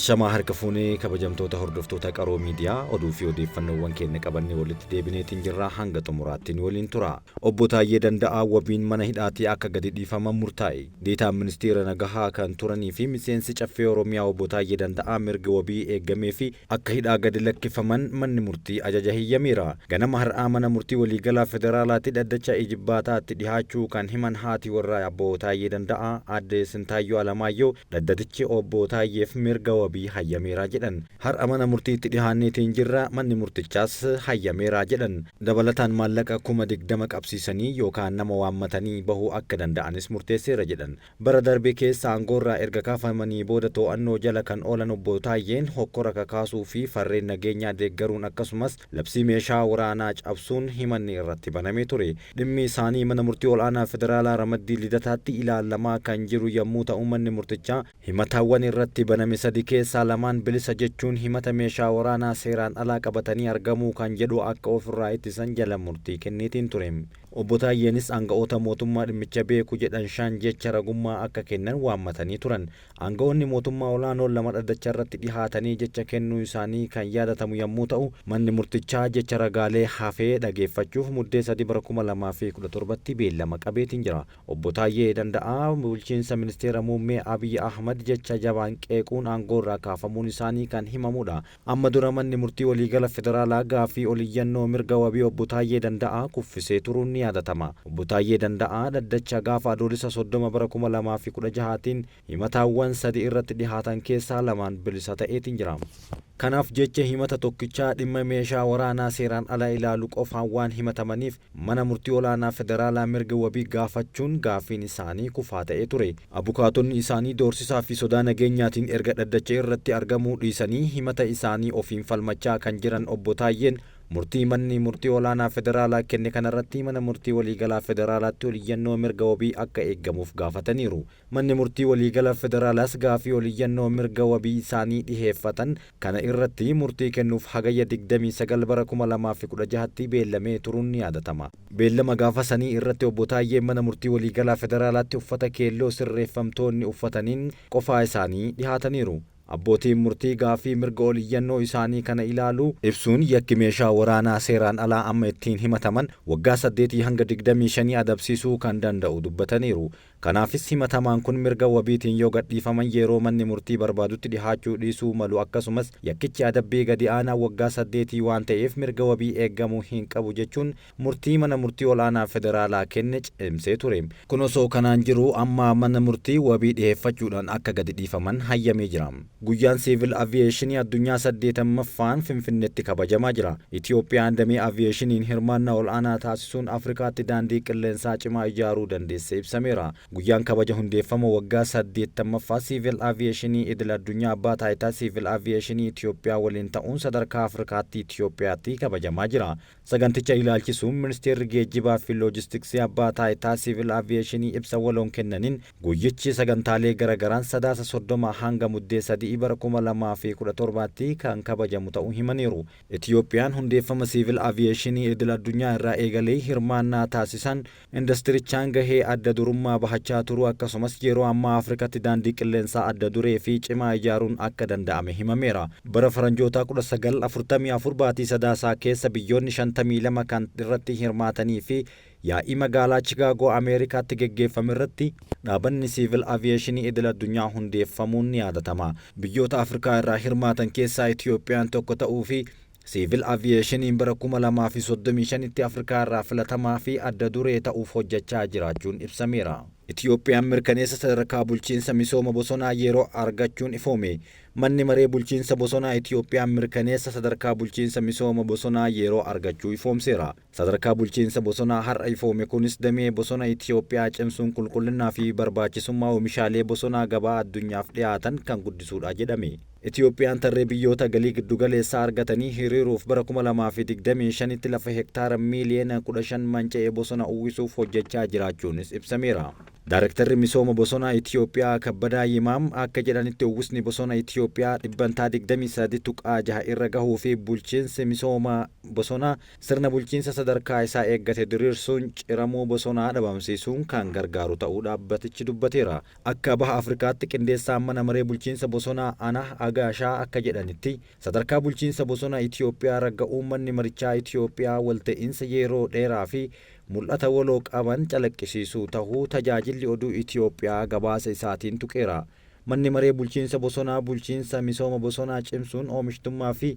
Ashamaa harka fuunee kabajamtoota hordoftoota Qaroo Miidiyaa, oduu fi odeeffannoowwan keenya qabannee walitti deebineetiin jirra, hanga xumuraatti nu waliin tura. Obbo Taayyee Danda'aa wabiin mana hidhaatii akka gadi dhiifaman murtaa'e. Deetaan Ministeera Nagahaa kan turanii fi miseensi Caffee Oromiyaa Obbo Taayyee Danda'aa mirgi wabii eeggamee fi akka hidhaa gadi lakkifaman manni murtii ajaja hiyyameera. Ganama har'aa mana murtii waliigalaa federaalaatti dhaddacha ijibbaataatti dhihaachuu kan himan haati warraa Obbo Taayyee Danda'aa Aadde Sintaayyoo Alamaayyoo, dhaddatichi Obbo Taayyeef mirga wabii hayyameera jedhan. Har'a mana murtiitti dhihaanneetiin jirra, manni murtichaas hayyameera jedhan. Dabalataan maallaqa 20,000 qabsiisanii yookaan nama waammatanii bahuu akka danda'anis murteesseera jedhan. Bara darbe keessa aangoorraa erga kaafamanii booda to'annoo jala kan oolan Obbo Taayyeen hokkora kakaasuu fi farreen nageenyaa deeggaruun akkasumas labsii meeshaa waraanaa cabsuun himanni irratti banamee ture. Dhimmi isaanii mana murtii ol'aanaa federaalaa ramaddii Lidataatti ilaalamaa kan jiru yommuu ta'u, manni murtichaa himataawwan irratti baname sadi keessaa lamaan bilisa jechuun himata meeshaa waraanaa seeraan alaa qabatanii argamuu kan jedhu akka ofirraa ittisan jala murtii kenneetiin ture. Obbo Taayyeenis aanga'oota mootummaa dhimmicha beeku jedhan shan jecha ragummaa akka kennan waammatanii turan. Aanga'oonni mootummaa olaanoon lama dhaddacha irratti dhihaatanii jecha kennuu isaanii kan yaadatamu yommuu ta'u, manni murtichaa jecha ragaalee hafee dhageeffachuuf Muddee 3 bara 2017tti beellama qabeetiin jira. Obbo Taayyee Danda'aa bulchiinsa Ministeera Muummee Abiy Ahmad jecha jabaan qeequun aangoorraa kaafamuun isaanii kan himamudha. Amma dura manni murtii waliigala federaalaa gaaffii oliyyannoo mirga wabii Obbo Taayyee Danda'aa kuffisee turuun ni yaadatama. Obbo Taayyee Danda'aa dhaddacha gaafa Adoolessa 30 bara 2016tiin himataawwan sadi irratti dhihaatan keessaa lamaan bilisa ta'eetiin jira. Kanaaf jecha himata tokkichaa dhimma meeshaa waraanaa seeraan ala ilaalu qofaan waan himatamaniif mana murtii ol'aanaa federaalaa mirga wabii gaafachuun gaaffiin isaanii kufaa ta'ee ture. Abukaatonni isaanii doorsisaa fi sodaa nageenyaatiin erga dhaddacha irratti argamuu dhiisanii himata isaanii ofiin falmachaa kan jiran Obbo Taayyeen, murtii manni murtii ol'aanaa federaalaa kenne kanarratti mana murtii waliigalaa federaalaatti oliyyannoo mirga wabii akka eeggamuuf gaafataniiru. Manni murtii waliigala federaalaas gaaffii oliyyannoo mirga wabii isaanii dhiheeffatan kana irratti murtii kennuuf Hagayya 29 bara 2016tti beellamee turuun ni yaadatama. Beellama gaafa sanii irratti Obbo Taayyeen mana murtii waliigalaa federaalaatti uffata keelloo sirreeffamtoonni uffataniin qofaa isaanii dhihaataniiru. Abbootiin murtii gaaffii mirga oliyyannoo isaanii kana ilaaluu ibsuun, yakki meeshaa waraanaa seeraan alaa amma ittiin himataman waggaa saddeetii hanga 25 adabsiisuu kan danda'u dubbataniiru. Kanaafis himatamaan kun mirga wabiitiin yoo gadhiifaman yeroo manni murtii barbaadutti dhihaachuu dhiisuu malu, akkasumas yakkichi adabbii gadi aanaa waggaa saddeetii waan ta'eef mirga wabii eeggamuu hin qabu jechuun murtii mana murtii ol'aanaa federaalaa kenne cimsee ture. Kun osoo kanaan jiruu amma mana murtii wabii dhiheeffachuudhaan akka gadi dhiifaman hayyamee jira. Guyyaan Siivil Aviyeeshinii Addunyaa 80ffaan Finfinneetti kabajamaa jira. Itiyoophiyaan damee aviyeeshiniin hirmaannaa ol'aanaa taasisuun Afrikaatti daandii qilleensaa cimaa ijaaruu dandeesse ibsameera. Guyyaan kabaja hundeeffama waggaa 80ffaa Siivil Aviyeeshinii Idil Addunyaa Abbaa Taayitaa Siivil Aviyeeshinii Itiyoophiyaa waliin ta'uun sadarkaa Afrikaatti Itiyoophiyaatti kabajamaa jira. Saganticha ilaalchisuun Ministeerri Geejjibaa fi Loojistiksii Abbaa Taayitaa Siivil Aviyeeshinii ibsa waloon kennaniin, guyyichi sagantaalee garagaraan Sadaasa 30 hanga Muddee 3 bara 2017tti kan kabajamu ta'uu himaniiru. Itiyoophiyaan hundeeffama Siivil Aviyeeshinii Idil Addunyaa irraa eegalee hirmaannaa taasisaan indastirichaan gahee adda durummaa bahachaa turuu akkasumas yeroo ammaa Afrikatti daandii qilleensaa adda duree fi cimaa ijaaruun akka danda'ame himameera. Bara Faranjootaa 1944 baatii Sadaasaa keessa biyyoonni 52 kan irratti hirmaatanii fi yaa'ii magaalaa Chikaagoo Ameerikaatti geggeeffame irratti dhaabanni Siivil Aviyeeshinii Idil Addunyaa hundeeffamuun ni yaadatama. Biyyoota Afrikaa irraa hirmaatan keessaa Itiyoophiyaan tokko ta'uu fi Siivil Aviyeeshiniin bara 2035tti Afrikaa irraa filatamaa fi adda duree ta'uuf hojjechaa jiraachuun ibsameera. Itiyoophiyaan mirkaneessa sadarkaa bulchiinsa misooma bosonaa yeroo argachuun ifoome. Manni Maree Bulchiinsa Bosonaa Itiyoophiyaan mirkaneessa sadarkaa bulchiinsa misooma bosonaa yeroo argachuu ifoomseera. Sadarkaa bulchiinsa bosonaa har'a ifoome kunis damee bosona Itiyoophiyaa cimsuun qulqullinnaa fi barbaachisummaa oomishaalee bosonaa gabaa addunyaaf dhiyaatan kan guddisuudha jedhame. Itiyoophiyaan tarree biyyoota galii giddugaleessaa argatanii hiriiruuf bara 2025tti lafa hektaara miiliyoona 15 manca'e bosona uwwisuuf hojjechaa jiraachuunis ibsameera. Daarektarri misooma bosonaa Itiyoophiyaa Kabbadaa Yimaam akka jedhanitti uwwisni bosona Itiyoophiyaa dhibbantaa 23.6 irra gahuu fi bulchiinsi misooma bosonaa sirna bulchiinsa sadarkaa isaa eeggate diriirsuun ciramuu bosonaa dhabamsiisuun kan gargaaru ta'uu dhaabbatichi dubbateera. Akka baha Afrikaatti qindeessaan mana maree bulchiinsa bosonaa Anah Agaashaa akka jedhanitti sadarkaa bulchiinsa bosona Itiyoophiyaa ragga'uun manni marichaa Itiyoophiyaa walta'iinsa yeroo dheeraa fi mul'ata waloo qaban calaqqisiisuu tahuu tajaajilli oduu Itiyoophiyaa gabaasa isaatiin tuqeera. Manni maree bulchiinsa bosonaa bulchiinsa misooma bosonaa cimsuun oomishtummaa fi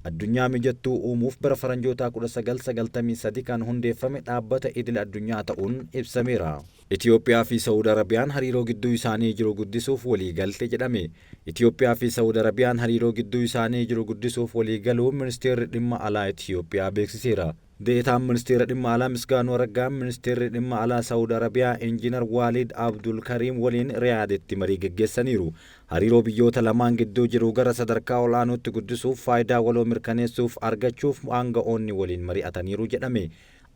addunyaa mijattuu uumuuf bara faranjootaa 1993 kan hundeeffame dhaabbata idil addunyaa ta'uun ibsameera. Itiyoophiyaa fi Saawud Arabiyaan hariiroo gidduu isaanii jiru guddisuuf waliigalte jedhame. Itiyoophiyaa fi Saawud Arabiyaan hariiroo gidduu isaanii jiru guddisuuf waliigaluu ministeerri dhimma alaa Itiyoophiyaa beeksiseera. Deetaan ministeera dhimma alaa Misgaanuu Araggaa ministeerri dhimma alaa Saawud Arabiyaa Injiinar Waaliid Abdul Kariim waliin Riyaaditti marii geggeessaniiru. Hariiroo biyyoota lamaan gidduu jiru gara sadarkaa ol'aanuutti guddisuuf faayidaa waloo mirkaneessuuf argachuuf aanga'oonni waliin mari'ataniiru jedhame.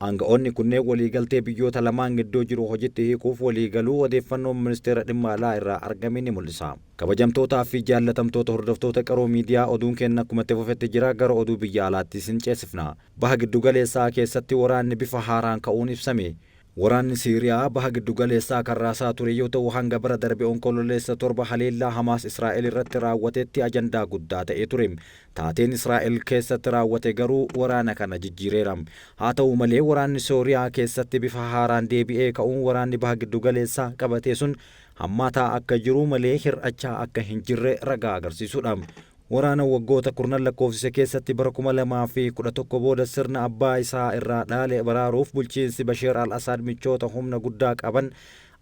Aanga'oonni kunneen waliigaltee biyyoota lamaan gidduu jiru hojiitti hiikuuf waliigaluu odeeffannoon ministeera dhimma alaa irraa argame ni mul'isa. Kabajamtootaa fi jaallatamtoota hordoftoota qaroo miidiyaa oduun keenya akkuma itti fufetti jira gara oduu biyya alaatti isin ceesifna. Baha giddugaleessaa keessatti waraanni bifa haaraan ka'uun ibsame. Waraanni Siiriyaa baha giddugaleessaa kan raasaa ture yoo ta'u hanga bara darbe onkololeessa 7 haleellaa Hamaas Israa'el irratti raawwatetti ajandaa guddaa ta'ee ture. Taateen Israa'el keessatti raawwate garuu waraana kana jijjiireera. Haa ta'u malee waraanni Sooriyaa keessatti bifa haaraan deebi'ee ka'uun waraanni baha giddugaleessaa qabatee sun hammaataa akka jiru malee hir'achaa akka hin jirre ragaa agarsiisudha. Waraana waggoota kurnan lakkoofsise keessatti bara 2011 booda sirna abbaa isaa irraa dhaale baraaruuf bulchiinsi Basheer al-Asaad michoota humna guddaa qaban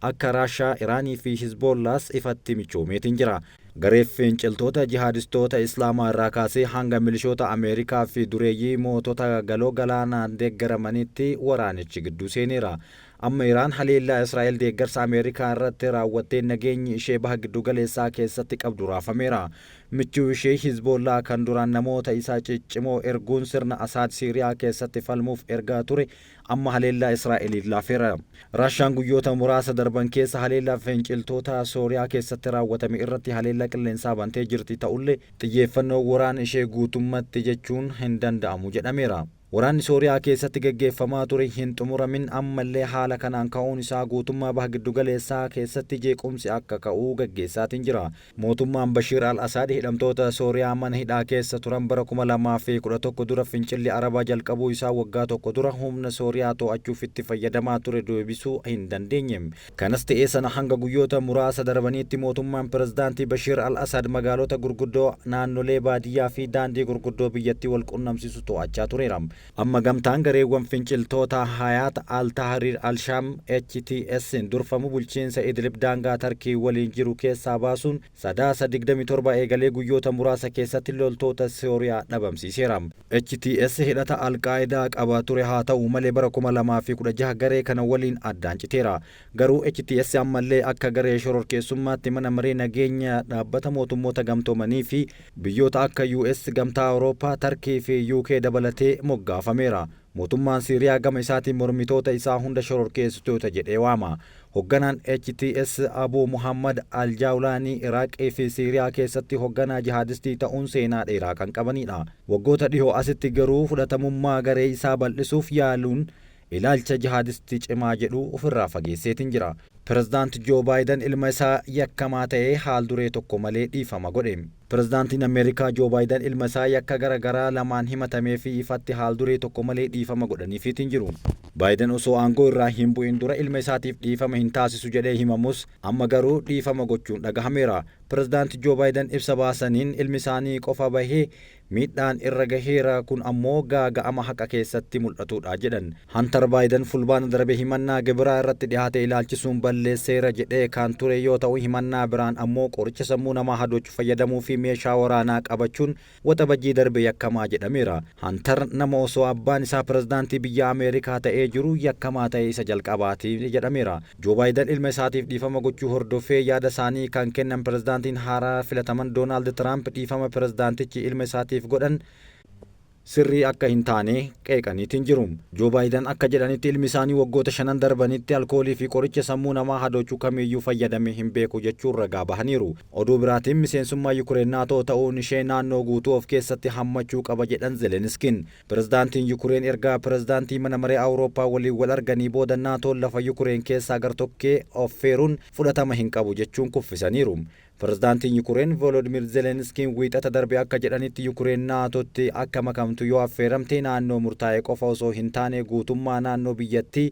akka Raashaa, Iraanii fi Hizboollaas ifatti michoomeetiin jira. Garee finciltoota jihaadistoota Islaamaa irraa kaasee hanga milishoota Ameerikaa fi dureeyyii mootota galoo galaanaan deeggaramanitti waraanichi gidduu seeneera. Amma Iraan haleellaa Israa'el deeggarsa Ameerikaa irratti raawwattee nageenyi ishee baha giddugaleessaa keessatti qabdu raafameera. Michuu ishee Hizboollaa kan duraan namoota isaa ciccimoo erguun sirna Asaad Siiriyaa keessatti falmuuf ergaa ture amma haleellaa Israa'eliif laafeera. Raashaan guyyoota muraasa darban keessa haleellaa finciltoota Sooriyaa keessatti raawwatame irratti haleellaa qilleensaa bantee jirti ta'ullee xiyyeeffannoo waraana ishee guutummatti jechuun hin danda'amu jedhameera. Waraanni Sooriyaa keessatti geggeeffamaa ture hin xumuramin ammallee haala kanaan ka'uun isaa guutummaa baha giddugaleessaa keessatti jeequmsi akka ka'uu gaggeessaatiin jira. Mootummaan Bashiir al-Asaad hidhamtoota Sooriyaa mana hidhaa keessa turan bara 2011 dura fincilli Arabaa jalqabuu isaa waggaa tokko dura humna Sooriyaa to'achuuf itti fayyadamaa ture deebisuu hin dandeenye. Kanas ta'ee sana hanga guyyoota muraasa darbaniitti mootummaan pirezidaantii Bashiir al-Asaad magaalota gurguddoo naannolee baadiyyaa fi daandii gurguddoo biyyattii wal qunnamsiisu to'achaa tureera. Amma gamtaan gareewwan finciltoota Hayaat al-Tahrir al-Sham HTS durfamu bulchiinsa Idlib daangaa Tarkii waliin jiru keessaa baasuun sadaasa 27 eegalee guyyoota muraasa keessatti loltoota Sooriyaa dhabamsiiseera. HTS hidhata Al-Qaayidaa qaba ture haa ta'u malee bara 2016 garee kana waliin addaan citeera. Garuu HTS ammallee akka garee shororkeessummaatti mana maree nageenya dhaabbata mootummoota gamtoomanii fi biyyoota akka US, gamtaa Awurooppaa, Tarkii fi UK dabalatee moggaafameera. Mootummaan Siiriyaa gama isaatiin mormitoota isaa hunda shororkeessitoota jedhee waama. Hogganaan HTS Abu Muhammad Al-Jaawlaanii Iraaqii fi Siiriyaa keessatti hogganaa jihaadistii ta'uun seenaa dheeraa kan qabanidha. Waggoota dhihoo asitti garuu fudhatamummaa garee isaa bal'isuuf yaaluun ilaalcha jihaadistii cimaa jedhu ofirraa fageesseetiin jira. Pirezidaant Joo Baayiden ilma isaa yakkamaa ta'ee haal duree tokko malee dhiifama godhe. Pirezidaantiin Ameerikaa Joo Baayiden ilma isaa yakka gara garaa lamaan himatamee fi ifatti haal duree tokko malee dhiifama godhaniifiitiin jiru. Baayiden osoo aangoo irraa hin bu'in dura ilma isaatiif dhiifama hin taasisu jedhee himamus amma garuu dhiifama gochuun dhagahameera. Pirezidaant Joo Baayiden ibsa baasaniin ilmi isaanii qofa bahee miidhaan irra gaheera kun ammoo gaaga'ama haqa keessatti mul'atudha jedhan. Hantar Baayiden fulbaana darbe himannaa gibiraa irratti dhiyaate ilaalchisuun balleesseera jedhee kan ture yoo ta'u himannaa biraan ammoo qoricha sammuu namaa hadoochu fayyadamuu fi meeshaa waraanaa qabachuun waxabajjii darbe yakkamaa jedhameera. Hantar nama osoo abbaan isaa pirezidaantii biyya Ameerikaa ta'ee jiru yakkamaa ta'e isa jalqabaati jedhameera. Joo Baayiden ilma isaatiif dhiifama gochuu hordofee yaada isaanii kan kennan pirezidaantiin haaraa filataman Doonaald Tiraamp dhiifama pirezidaantichi ilma isaatiif godhan Sirrii akka hin taane qeeqaniitiin jiru. Joo Baayidan akka jedhanitti ilmi isaanii waggoota shanan darbanitti alkoolii fi qoricha sammuu namaa hadoochuu kamiyyuu fayyadamee hin beeku jechuun ragaa bahaniiru. Oduu biraatiin, miseensummaa Yukureen Naatoo ta'uun ishee naannoo guutuu of keessatti hammachuu qaba jedhan Zelenskiin. Pirezidaantiin Yukureen ergaa pirezidaantii mana maree Awurooppaa waliin wal arganii booda Naatoon lafa Yukureen keessaa gartokkee affeeruun fudhatama hin qabu jechuun kuffisaniiru. Pirezidaantiin Yukureen Volodimir Zelenskiin Wiixata darbe akka jedhanitti, Yukureen Naatootti akka makamtu yoo affeeramte naannoo murtaa'e qofa osoo hin taane guutummaa naannoo biyyattii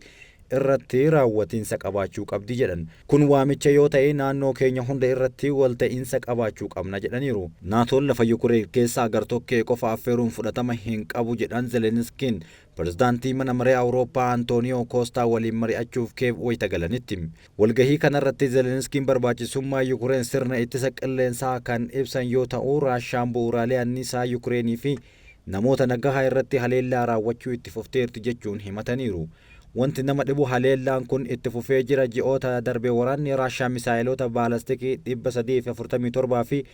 irratti raawwatiinsa qabaachuu qabdi jedhan. Kun waamicha yoo ta'e, naannoo keenya hunda irratti walta'iinsa qabaachuu qabna jedhaniiru. Naatoon lafa Yukureen keessaa gartokkee qofa affeeruun fudhatama hin qabu jedhan Zelenskiin pirezidaantii mana maree Awurooppaa Antooniyoo Koostaa waliin mari'achuuf Keev wayita galanitti. Walgahii kanarratti Zelenskiin barbaachisummaa Yukureen sirna ittisa qilleensaa kan ibsan yoo ta'u, Raashaan bu'uuraalee anniisaa Yukureenii fi namoota nagahaa irratti haleellaa raawwachuu itti fufteerti jechuun himataniiru. Wanti nama dhibu, haleellaan kun itti fufee jira. Ji'oota darbe waraanni Raashaa misaayiloota baalastikii 347 fi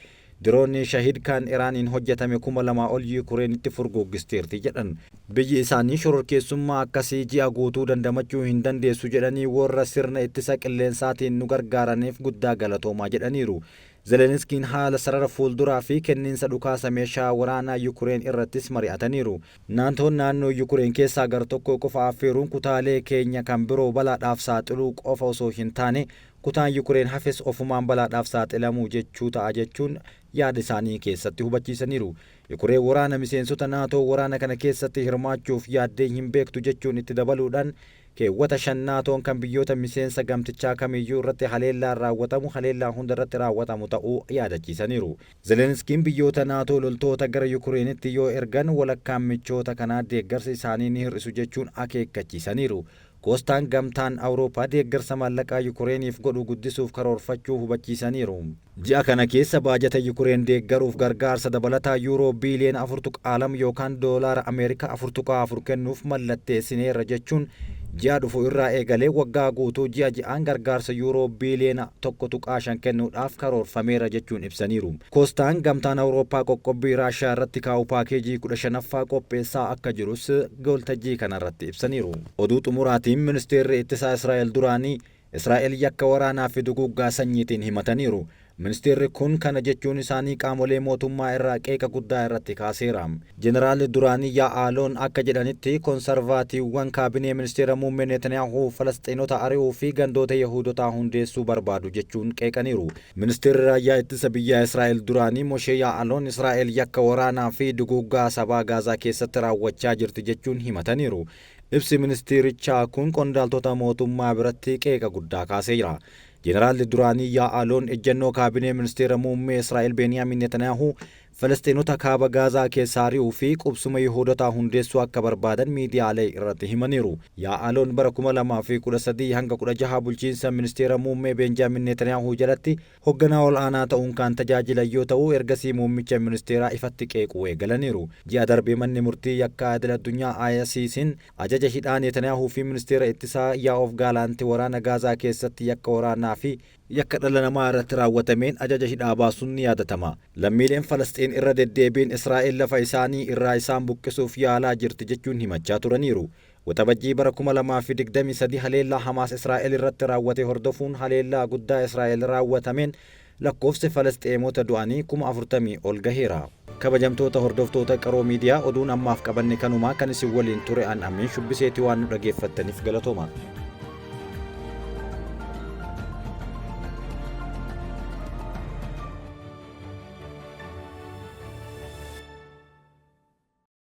diroonni Shahid kan Iraaniin hojjetame 2000 ol Yukureenitti furguggisteerti jedhan. Biyyi isaanii shororkeessummaa akkasii ji'a guutuu dandamachuu hin dandeessu jedhanii, warra sirna ittisa qilleensaatiin nu gargaaraniif guddaa galatoomaa jedhaniiru. Zelenskiin haala sarara fuulduraa fi kenniinsa dhukaasa meeshaa waraanaa Yukureen irrattis mari'ataniiru. Naatoon naannoo Yukureen keessaa gartokkoo qofa affeeruun kutaalee keenya kan biroo balaadhaaf saaxiluu qofa osoo hin taane, kutaan Yukureen hafes ofumaan balaadhaaf saaxilamuu jechuu ta'a jechuun yaada isaanii keessatti hubachiisaniiru. Yukureen waraana miseensota Naatoo waraana kana keessatti hirmaachuuf yaaddee hin beektu jechuun itti dabaluudhaan, keewwata 5 Naatoon kan biyyoota miseensa gamtichaa kamiyyuu irratti haleellaan raawwatamu haleellaa hunda irratti raawwatamu ta'uu yaadachiisaniiru. Zelenskiin biyyoota Naatoo loltoota gara Yukureenitti yoo ergan walakkaan michoota kanaa deeggarsa isaanii ni hir'isu jechuun akeekkachiisaniiru. Koostaan gamtaan Awurooppaa deeggarsa maallaqaa Yukureeniif godhu guddisuuf karoorfachuu hubachiisaniiru. Ji'a kana keessa baajata Yukureen deeggaruuf gargaarsa dabalataa yuuroo biiliyoona 4.2 yookaan doolaara Ameerikaa 4.4 kennuuf mallatteessineerra jechuun, ji'a dhufu irraa eegalee waggaa guutuu ji'a ji'aan gargaarsa yuuroo biiliyoona 1.5 kennuudhaaf karoorfameera jechuun ibsaniiru. Koostaan gamtaan Awurooppaa qoqqobbii Raashaa irratti kaa'u paakeejii 15ffaa qopheessaa akka jirus waltajjii kanarratti ibsaniiru. Oduu xumuraatiin, ministeerri ittisaa Israa'el duraanii Israa'el yakka waraanaa fi duguuggaa sanyiitiin himataniiru. Ministeerri kun kana jechuun isaanii qaamolee mootummaa irraa qeeqa guddaa irratti kaaseera. Jeneraalli duraanii Yaa'aaloon akka jedhanitti, konsarvaatiiwwan kaabinee ministeera muummee Netanyaahuu Falasxiinota ari'uu fi gandoota Yahudotaa hundeessuu barbaadu jechuun qeeqaniiru. Ministeerri raayyaa ittisa biyyaa Israa'el duraanii Moshee Yaa'aaloon Israa'el yakka waraanaa fi duguuggaa sabaa Gaazaa keessatti raawwachaa jirti jechuun himataniiru. Ibsi ministeerichaa kun qondaaltota mootummaa biratti qeeqa guddaa kaaseera. Jeneraalli duraanii Yaa'aaloon ejjennoo kaabinee ministeera muummee Israa'el Beeniyaamin Netanyaahuu Falasxiinota kaaba Gaazaa keessaa ari'uu fi qubsuma Yihuudotaa hundeessuu akka barbaadan miidiyaalee irratti himaniiru. Yaa'aaloon bara 2013 hanga 16 bulchiinsa ministeera muummee Beenjaamin Netanyaahuu jalatti hoogganaa ol aanaa ta'uun kan tajaajilan yoo ta'u, ergasii muummicha ministeeraa ifatti qeequu eegalaniiru. Ji'a darbee manni murtii yakka idil addunyaa ICC'n ajaja hidhaa Netanyaahuu fi ministeera ittisaa Yaa'oof Gaalaanti waraana Gaazaa keessatti yakka waraanaa fi yakka dhala namaa irratti raawwatameen ajaja hidhaa baasuun ni yaadatama. Lammiileen Falasxiin irra deddeebiin Israa'el lafa isaanii irraa isaan buqqisuuf yaalaa jirti jechuun himachaa turaniiru. Waxabajjii bara 2023 haleellaa Hamaas Israa'el irratti raawwate hordofuun haleellaa guddaa Israa'el raawwatameen lakkoofsi Falasxeemota du'anii 40,000 ol gaheera. Kabajamtoota hordoftoota Qaroo Miidiyaa, oduun ammaaf qabanne kanumaa. Kan isin waliin ture an Amiin Shubbiseeti. Waan nu dhageeffattaniif galatooma.